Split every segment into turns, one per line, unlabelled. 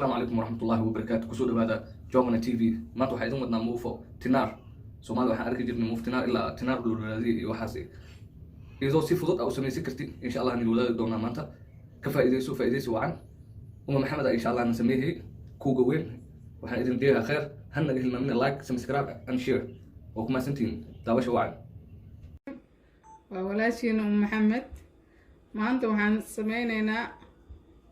Asalaamu calaykum waraxmatullaahi wabarakaatu. Kusoo dhawaada Jongana TV. Maanta waxaa idin wadnaa muufo tinaar. Soomaalida waxaan arki jirnay muufo tinaar ilaa tinaar lululaadiya iyo waxaas, iyadoo si fudud aa u samaysan kartid. Insha Allah nil wadaagi doonaa maanta. Ka faa'iidayso, faa'iidaysi wacan. Uma Maxamed insha Allah na sameeyey kuuga weyn. Waxaan idin jeegaa kheer. Ha naga hilmaamina like, subscribe and share. Waa ku mahadsantihiin daawasha wacan.
Waa walaashiina Um Maxamed. Maanta waxaan sameyneynaa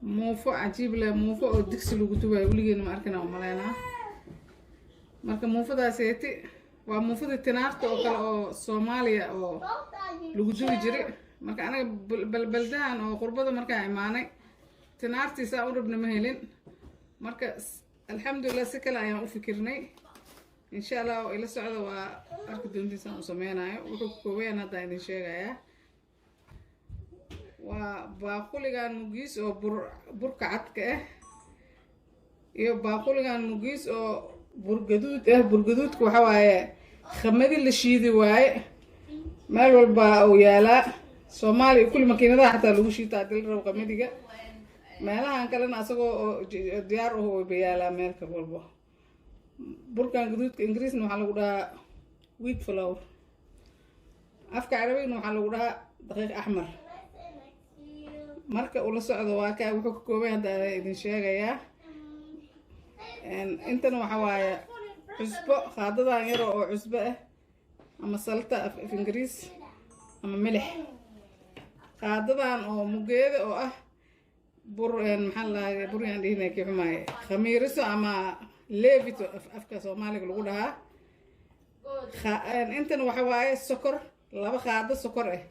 muufo cajiib leh, muufo oo digsi lagu dubayo. Weligeena ma arkina umaleynaa. Marka muufadaaseeti waa muufadii tinaarta oo kale oo Soomaaliya oo lagu dubi jiray. Marka anaga balbaldahan oo qurbada markaan imaanay, tinaartii saa u rabna ma helin. Marka alxamdulilah, si kale ayaan u fikirnay. Insha Allah oo ila socda, waa arki doontiisaan u sameynayo. Wuxuu ka koobayan haddaan idin sheegayaa. Waa baaquligan mugiis oo bur, burka cadka ah, iyo baaquligan mugiis oo bur gaduud ah. Bur gaduudka waxa waaye khamadi la shiidi waaye. Meel walba uu yaalaa, Soomaaliya kulli makiinadaha xataa lagu shiita haddii la rabo qamadiga. Meelahan kalena asagoo oo diyaar ah wayba yaalaa meelka walba. Burkan gaduudka Ingiriisna waxaa lagu dhahaa wheat flour, afka Carabigna waxaa lagu dhahaa daqiiq axmar. Marka ula socdo, waa kaa wuxuu ka koobay hadda idin sheegayaa. Intana waxa waaye cusbo, qaadadan yaro oo cusbo ah ama salta af Ingiriis ama milix, qaadadan oo mugeeda oo ah bur, maxaa la dhahay, buryaan dhihinay kii xumaaye, khamiiriso ama levito afka Soomaaliga lagu dhahaa. Intana waxa waaye sokor, 2 qaado sokor ah.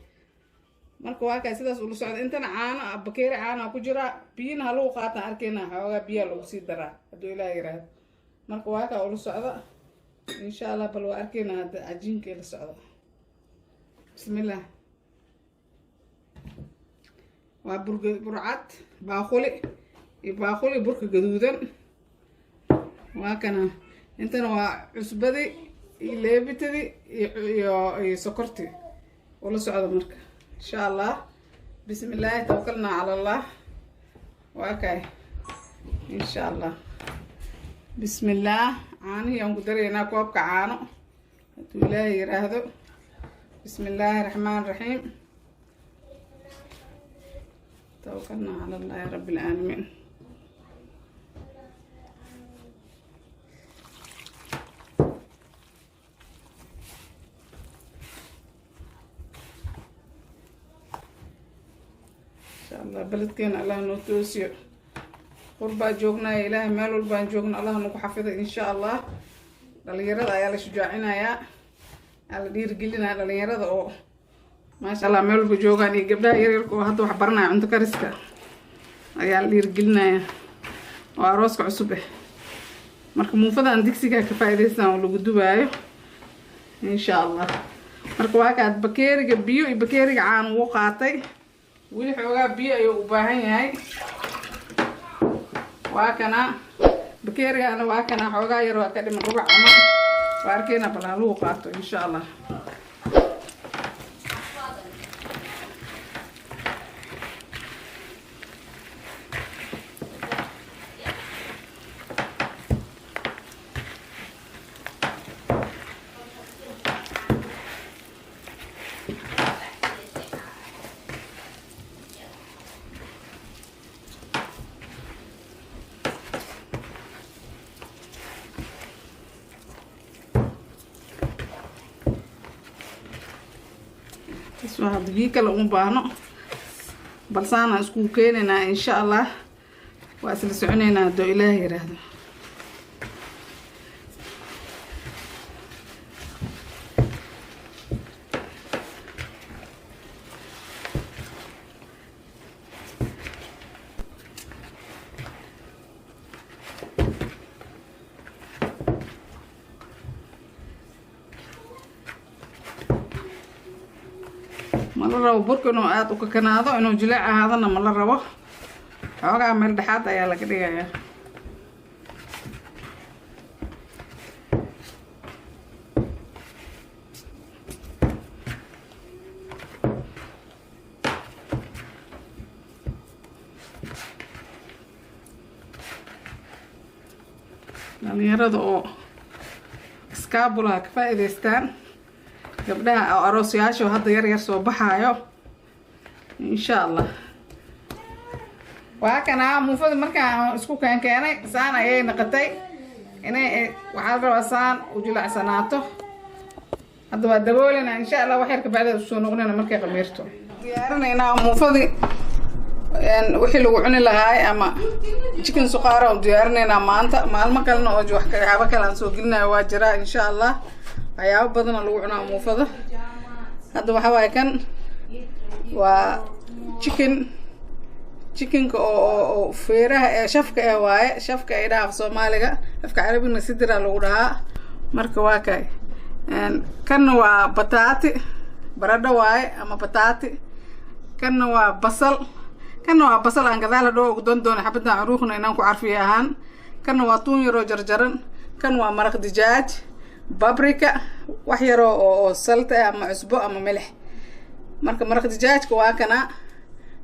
Marka waa kaa sidaas ula socda. Intana caano, bakeeri caana ku jira. Biyina ha lagu qaataan, arkeyna xoogaa biyaa lagu sii daraa hadduu Ilaah yiraahdo. Marka waa kaa ula socda, insha Allah. Bal waa arkeyna hadda cajiinka ila socda. Bismillah. Waa burga, burcad baaquli iyo baaquli burka gaduudan. Waa kana. Intana waa cusbadii iyo leebitadii iyo sokortii. Ula socda marka, insha Allah. Bismi illaahi, tawakalnaa cala Allah. Waa kay, insha Allah. Bismi illaah. Caanihii aan ku daraynaa, koobka caano hadduu Ilaahay yiraahdo. Bismi illaahi raxmaan raxiim. Tawakalnaa cala Allahi rabbi alcaalamiin. Insha Allah, beledkeena Allah noo toosiyo. Qurbaa joognaayo, Ilaahay meel walbaan joogno Allah nagu xafido, insha Allah. Dhalinyarada ayaa la shujaacinayaa, aa la dhiirigelinaya, dhalinyarada oo maasha Allah meel walba joogaan, iyo gabdhaha yaryarka oo hadda wax baranaya cunto kariska ayaa la dhiirigelinaya, oo arooska cusub ah. Marka muufadan digsigaa ka faa'iidaystaan oo lagu dubaayo, insha Allah. Marka waa kaad bakeeriga biyo iyo bakeeriga caano wuu qaatay. Weli xoogaa biyo ayuu u baahan yahay. Waa kana bakeerigana, waa kana. Xoogaa yar waa ka dhiman, rubac ama waa arkeyna. Bal halugu qaato, insha Allah. Bas, waa hadda biyo kale uma baahno. Balsaanaan iskugu keenaynaa, insha Allah. Waa isla soconaynaa haddoo Ilaah yiraahdo. Ma la rabo burka inuu aada u kakanaado, inuu jileec ahaadana ma la rabo. Xoogaa meel dhexaad ayaa laga dhigayaa. Dhalinyarada oo iskaabulaha ka faa'iidaystaan, gabdhaha oo aroosyaasha oo hadda yar yar soo baxaayo, insha Allah. Waa kanaa muufada markaan isku keenkeenay, saan ayay noqotay. Inay, waxaa la rabaa saan u jilacsanaato. Hadda waa daboolina, insha Allah. Wax yar kabacdeed usoo noqonayna markay qamiirto. Diyaarinaynaa muufadii wixii lagu cuni lahaay ama chicken suqaara u diyaarinaynaa maanta. Maalmo kalena oo waxyaabo kale aan soo gelinayo waa jiraa, insha Allah. Waxyaabo badana lagu cunaa muufada. Hadda waxa waaye, kan waa chicken, chickenka oo feeraha ee shafka eh waaye. Shafka ay dhaha af Soomaaliga, afka Carabigna sidira lagu dhahaa. Marka waa kay. Kanna waa bataati, baradho waaye ama bataati. Kanna waa basal, kanna waa basal aan gadaal hadhow ugu doon doona xabaddan curuuqna inaan ku carfiyo ahaan. Kanna waa tuun yaroo jarjaran. Kan waa maraq dijaaj, paprika, wax yaroo oo salta ah ama cusbo ama milix. Marka maraq dijaajka waa kana.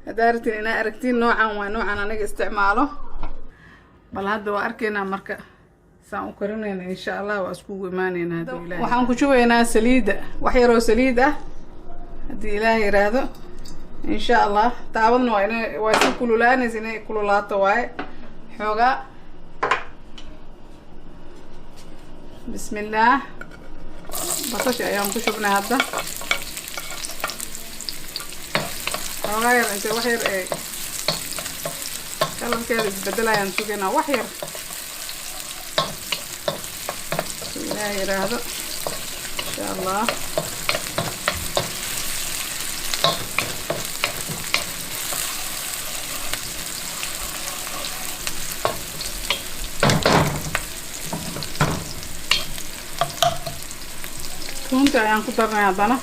Haddaa rabtiin inaa aragtiin, noocan waa noocan aniga isticmaalo. Bal hadda waa arkaynaa marka saan u karinayna, insha Allah. Waa iskugu imaanayna haddii Ilahay. Waxaan ku shubaynaa saliidda, wax yaroo saliid ah, haddii Ilaah yiraahdo, insha Allah. Taabadna waa inay, waa iska kululaanaysa, inay kululaato waaye xoogaa. Bismillaah. Basasha ayaan ku shubnay hadda xoogaa yar. Intay wax yar ee kalarkeeda isbedelayaan sugaynaa wax yar, Ilaah yiraahdo, insha Allah. Tuunta ayaan ku darnay haddana.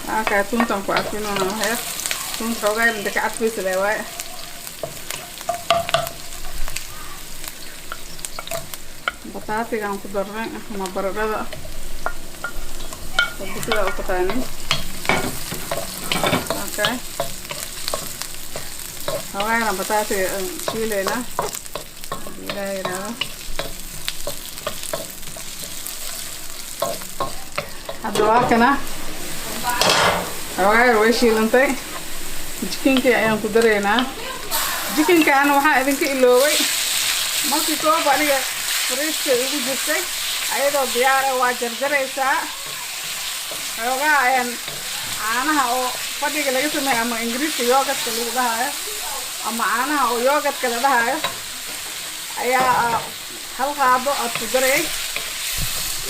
Halkaa tuuntaan ku carfinoona wax yar. Tuunta xoogaa yar inta ka carfaysa le waaye. Bataatigaan ku darnay ama baradhada, sidaa u taqaanin. Okay, xoogaa yaran bataatiga shiilaynaa, hadii Ilaah yiraahdo. Hadda waa kana, xoogaa yar way shiilantay. Chickenkii ayaan ku daraynaa. Chickenkaana waxaa idinka iloobay, markii koob aniga fridgeka igu jirtay ayadoo diyaar ah, waa jarjaraysaa. Xoogaa ayaan caanaha oo fadhiga laga sameeyo ama Ingiriiska yoghurtka lagu dhahayo ama caanaha oo yoghurtka la dhahayo ayaa hal qaado aad ku daray,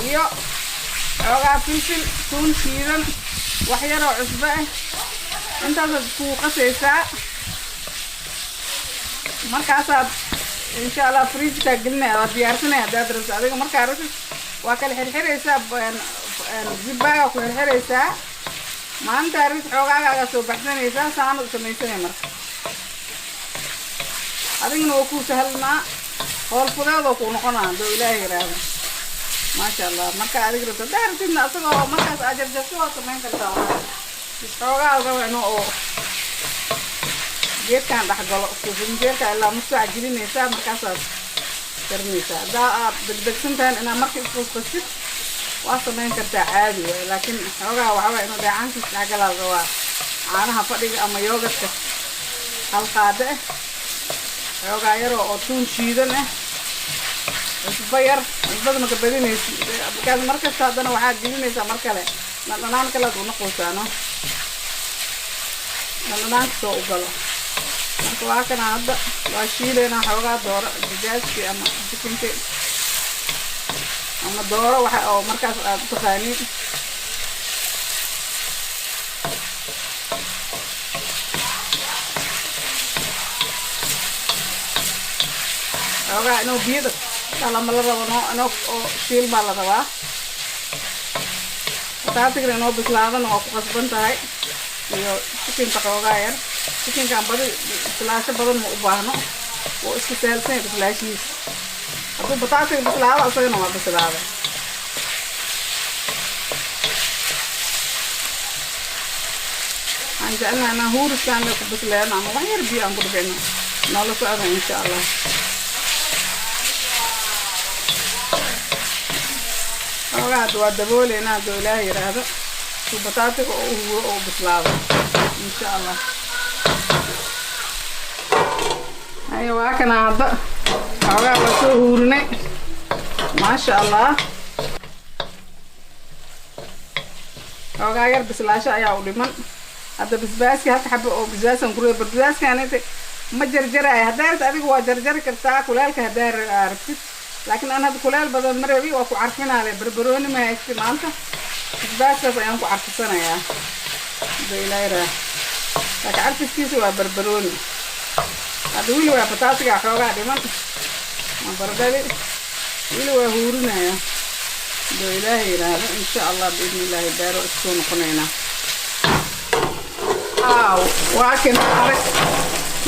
iyo xoogaa filfil, tuun shiidan, wax yaroo cusbo ah. Intaasaad iskugu qasaysaa. Markaasaad, insha Allah, fridgeka gelinaya, waad diyaarsanaya. Haddaad rabto adiga markaa rabtid, waa kala xirxiraysaa, zibbaaga ku xirxiraysaa. Maalintaa rabtid xoogaagaagaa soo baxsanaysaa, saanad u samaysanaya. Marka adigana waa kuu sahlnaa, hool fudeedoo kuu noqonaa, hadduu Ilaahay yiraahdo, maasha Allah. Marka adiga rabto, haddaa rabtidna asagoo markaas aad jarjarto waad samayn kartaa. Xoogaa la raba inuu oo geedkan dhex galo firinjeerka ilaa nus saac gelinaysaa, markaasaad karinaysaa. Haddaa aad degdegsan tahay inaad marka isqasqasid, waa samayn kartaa, caadi waay. Laakiin xoogaa waxaa waay inuu dheecaankiis dhex galaa la rabaa. Caanaha fadhiga ama yoghurtka hal qaado ah, xoogaa yaroo oo tuun shiidan ah, cusbo yar. Cusbada maka badinaysi, because mar kasta haddana waxaad gelinaysaa mar kale dhadhanaan kalead unaqaysaa, no dhadhanaanka soo u galo. Marka waa kana, hadda waa shiilaynaa xoogaa dooro dijaajkii ama chickenki ama dooro, waxa oo markaas aad u taqaaniin. Xoogaa inuu biyada dhalama la rabo, no inuu oo shiil baa la rabaa. Bataatigana inoo bislaadana waa ku qasban tahay, iyo chickenka xoogaa yar. Chickenkan badi bislaasho badan ma u baahno, wuu iska sahalsan yahay bislaashihiisa. Hadduu bataatiga bislaado, isagana waa bislaaday. Waxaan jecelnahay inaan huuriskaan le ku bisleeno ama wax yar biyo aan ku dhibcino. Noola socda insha Allah. Xoogaa hadda waa dabooleynaa hadduu Ilaahay yidhaahdo, suu bataatiga oo u huuro oo u bislaado insha Allah. Haya, waa kana hadda xoogaa waa soo huurinay, maasha Allah. Xoogaa yar bislaasho ayaa u dhiman. Hadda basbaaski halka xabo oo basbaaskan ku rido. Basbaaskan inta ma jarjaraayo. Haddaa rabtid adiga waa jarjari kartaa kuleelka haddaa rabtid, laakiin aan hadda kuleel badan ma rabi, waa ku carfinaale. Barbarooni ma haysti maanta, basbaaskaas ayaan ku carfisanayaa hadda Ilaahay raa, laakiin carfiskiisa waa barbarooni. Hadda wili waa bataatiga xoogaa dhiman, waa baradhadi, wili waa huurinaya haduu Ilaahay yidhaahdo insha Allah. Biidni Illaahi baaro isku noqonaynaa. Waaw, waa kan arag,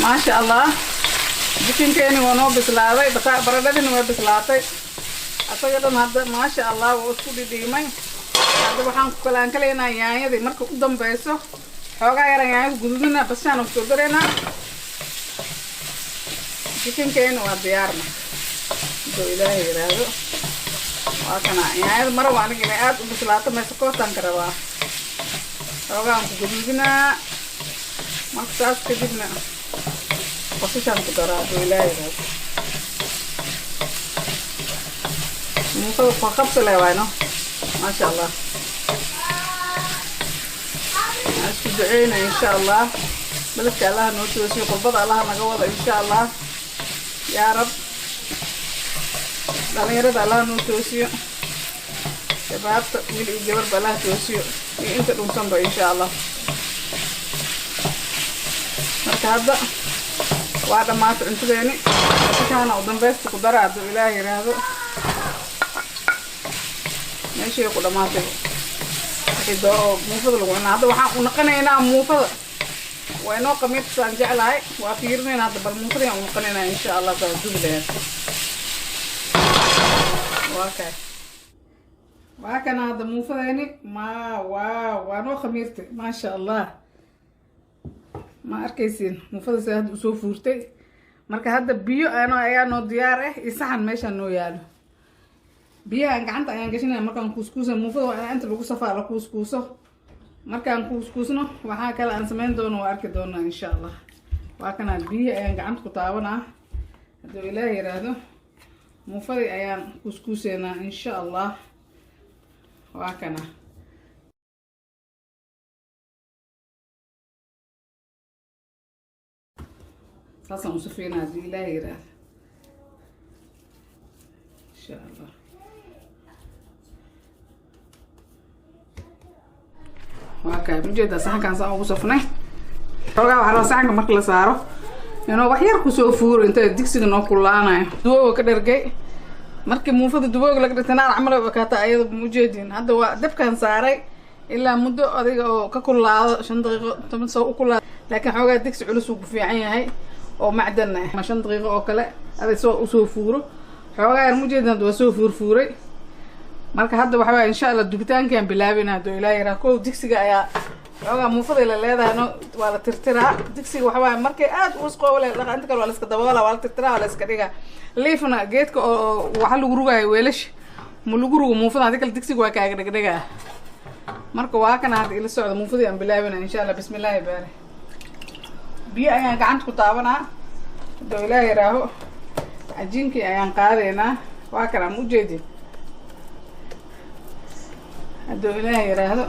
maasha Allah. Jikinkeeni waa noo bislaaday, baradhadina waa bislaatay, asaga dhan hadda maasha Allah waa isku dhidhiimay. Hadda waxaan ku kalaankalaynaa yaanyadii. Marka u dambeyso xoogaa yaran yaanyada gududina bashaan kusoo daraynaa. Jikinkeeni waa diyaarna haduu Ilaahay yidhaahdo. Waa kana yaanyada maraba aniga inay aada u bislaato, meese kootaan ka rabaa. Xoogaan ku gaduudinaa, marka saas kadibna basashaan ku daraa hadduu Ilaahay yidhaahdo. Muufada qabsi leh waayno, maasha Allah. Waxaan isku duceynaya insha Allah beledka Allaha noo toosiyo, qurbada Allaha naga wada insha Allah yaa Rab. Dhalinyarada Allaha noo toosiyo, shabaabta wiil iyo gabarba Allaha toosiyo, iyo inta dhunsanba insha Allah. Marka hadda waa dhammaatay cuntadeeni. Basashaana u dambeysta ku dara hadduu Ilaah yidhaahdo. Meeshay ku dhamaatay wixii doo oo muufada lagu cunaa. Hadda waxaan u naqanaynaa muufada, waa inoo qamiirtasaan jeclahay. Waa fiirinaynaa hadda, bal muufadayaan u naqanaynaa insha Allah. Taa dubi lahayd waa kay, waa kana hadda muufadeeni. Ma waaw, waa noo khamiirtay, maasha Allah. Ma arkaysiin muufada sida hadda usoo fuurtay? Marka hadda biyo ano ayaa noo diyaar ah iyo saxan meeshaan noo yaalo. Biyahan gacanta ayaan gashanaya markaan kuuskuusa muufada. Waa inaa inta lagu safaa la kuuskuuso. Markaan kuuskuusno waxaa kale aan samayn doono waa arki doonaa insha Allah. Waa kanaa, biyihi ayaan gacanta ku taabanaa hadduu Ilaah yiraahdo. Muufadii ayaan kuuskuuseynaa insha Allah. Waa kana. Saasaan u safeynaa haddii Ilaah yiraahdo insha Allah. Waa kay, ujeedaa saxankaan saan ugu safnay. Xoogaa waxaa rabaa saxanka marka la saaro inuu wax yar kusoo fuuro inta digsiga noo kulaanayo. Duwooga ka dhergay markii muufada duwooga laga dhigtay naar camal ay ekaata ayada, ma ujeedin? Hadda waa dabkan saaray ilaa muddo adiga oo ka kulaado 5 daqiiqo 10 soo u kulaado, laakiin xoogaa digsi culus uu ku fiican yahay oo macdan ah. 5 daqiiqo oo kale adag soo usoo fuuro xoogaa yar, ma ujeedin? Hadda waa soo fuurfuuray. Marka hadda waxa waaya insha Allah dubitaankaan bilaabina hadduu Ilaah yaraa. Kow digsiga ayaa xoogaa muufada la leedahay no, waa la tirtiraa digsiga. Waxa waaye markay aad u wasqoobo le dhaqa, inta kale waa la iska daboola, waa la tirtiraa, waa la iska dhigaa. Liifna geedka oo waxa lagu rugaayo weelasha ma lagu rugo muufada, hadii kale digsiga waa kaaga dhegdhegaa. Marka waa kana, hadda ila socda, muufadii aan bilaabina insha Allah. Bismillaahi baari. Biyo ayaan gacanta ku taabanaa hadduu Ilaah yaraaho. Cajiinkii ayaan qaadaynaa. Waa kana, ma ujeedin? Hadduu Ilaah yiraahdo,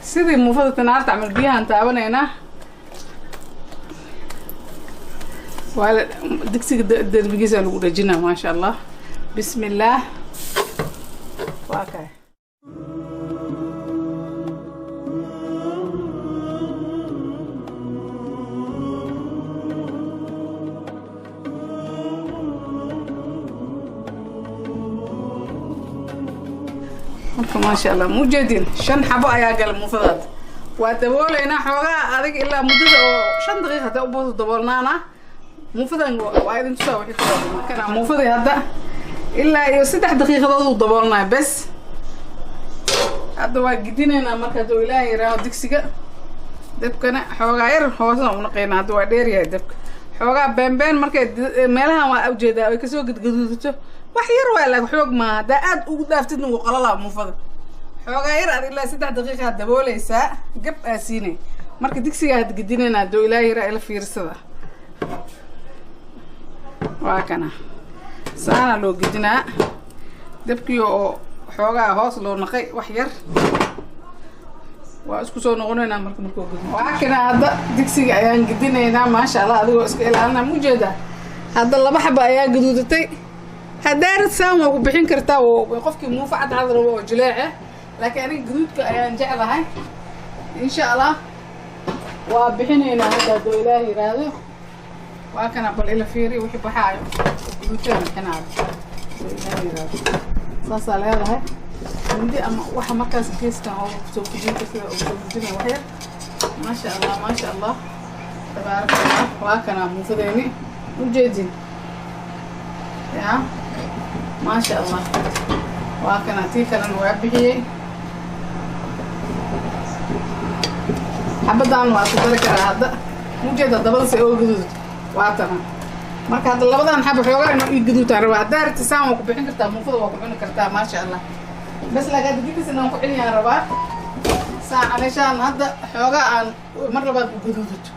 sidii muufada tanaarta camal biyahaan taabanaynaa. Waa la digsiga derbigiisa lagu dhejinaa, maasha Allah. Bismi illaah. Waa kay. Marka maasha Allah, ma ujeedin? 5 xabo ayaa gala muufadaad. Waa dabooleynaa xoogaa adig ilaa muddada oo 5 daqiiqa hadday u boodo daboolnaana. Muufadan waa idin tusaa wixii ku soo kana. Muufadii hadda ilaa iyo 3 daqiiqadood uu daboolnayo bes. Hadda waa gidinaynaa. Marka hadduu Ilaahay yiraaho, digsiga dabkana xoogaa yar hoosna u naqaynaa. Hadda waa dheeryahay dabka. Xoogaa beenbeen markay meelahan waa ujeedaa ay kasoo gadgaduudato wax yar waa, laakiin xoog maaha. Haddaa aad ugu dhaaftidna wuu qalalaa muufada. Xoogaa yar aad ilaa 3 daqiiqa dabooleysaa, gab aa siinay. Marka digsiga had gedinayna hadduu ilaa yara ila fiirsada. Waa kana, saana loo gedinaa. Dabkii oo xoogaa hoos loo naqay wax yar waa isku soo noqonaynaa. Marka markuu gedin, waa kana, hadda digsiga ayaan gedinaynaa. Maasha Allah, adigoo iska ilaalinaa. Ma ujeedaa? Hadda laba xaba ayaa gaduudatay. Haddaa saan waa ku bixin kartaa qofkii muufa cad cad rabo oo jileece, laakiin aniga gaduudka ayaan jeclahay. Insha Allah waa bixinaynaa hadda hadduu Ilaah yiraahdo. Waa kana, bal ila fiiri wixii baxaayo. Gaduudkaa bixinaayo hadduu Ilaah yiraahdo. Saasaa leedahay mindi ama waxa markaas geeskan oo soo fujin kartida oo soo fujinaya wax yar. Maasha Allah, maasha Allah, tabaaraka Allah. Waa kana muufadeeni, ujeedin ya, maasha Allah. Waa kana, tii kalena waa bixiyey. Xabaddan waa ku dari karaa hadda. Ujeeda dabada si oo gaduud waa tana. Marka hadda labadan xaba xoogaa inuu ii gaduutaan rabaa. Haddaa rabti saan waa ku bixin kartaa, muufada waa ku cuni kartaa, maasha Allah. Bas laakiin hadda gidis inaan ku celiyaan rabaa saan caleeshaan hadda xoogaa aan mar labaad u gaduudato.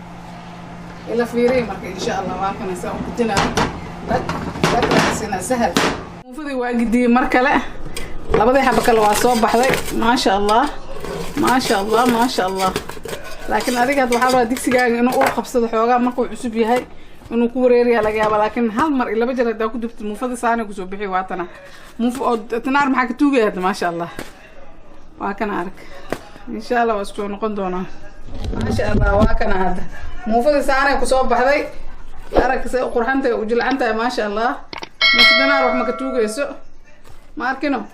Ila fiiriy marka, insha Allah. Waa kana saan u gudinaayo, dhag dhag sina sahal. Muufadii waa gidiyey mar kale, labadii xaba kale waa soo baxday. Maasha Allah, maasha Allah, maasha Allah. Laakiin adiga hadda waxaa rabaa digsigaaga inuu ur qabsado xoogaa. Markuu cusub yahay inuu ku wareeriyaa laga yaaba, laakiin hal mar iyo laba jeer haddaa ku dubtid muufada saanay kusoo bixi. Waatana muufo oo tinaar maxaa ka tuugaya hadda. Maasha Allah, waa kana. Arag, insha Allah waa isku soo noqon doonaa. Maasha Allah, waa kana hadda muufada saanay kusoo baxday. Arag say u qurxan tahay, u jilcan tahay, maasha Allah. Muufo tinaar wax ma ka tuugayso, ma arkino.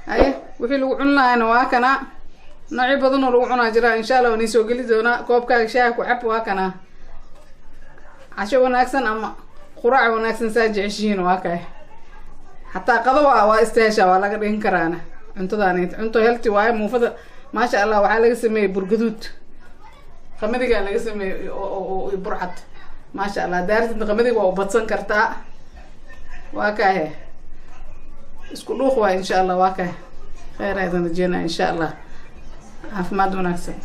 Haye, wixii lagu cuni lahaayna waa kana. Noocyo badan oo lagu cunaa jiraa, insha Allah waan iisoo geli doonaa. Koobkaaga shaaha ku cab. Waa kana, casho wanaagsan ama quraac wanaagsan, saa jeceshihiin. Waa kay, xataa qado waa istaasha, waa laga dhigan karaana. Cuntadaani cunto healthy waaye. Muufada, maasha Allah, waxaa laga sameeyey burgaduud, qamadigaa laga sameeyey oo burcad. Maasha Allah, daartida qamadiga waa u badsan kartaa. Waa kaahe, isku dhuuq waay. Insha Allah waa kahe, kheyr aydan rajeynaya, insha Allah, caafimaad wanaagsan.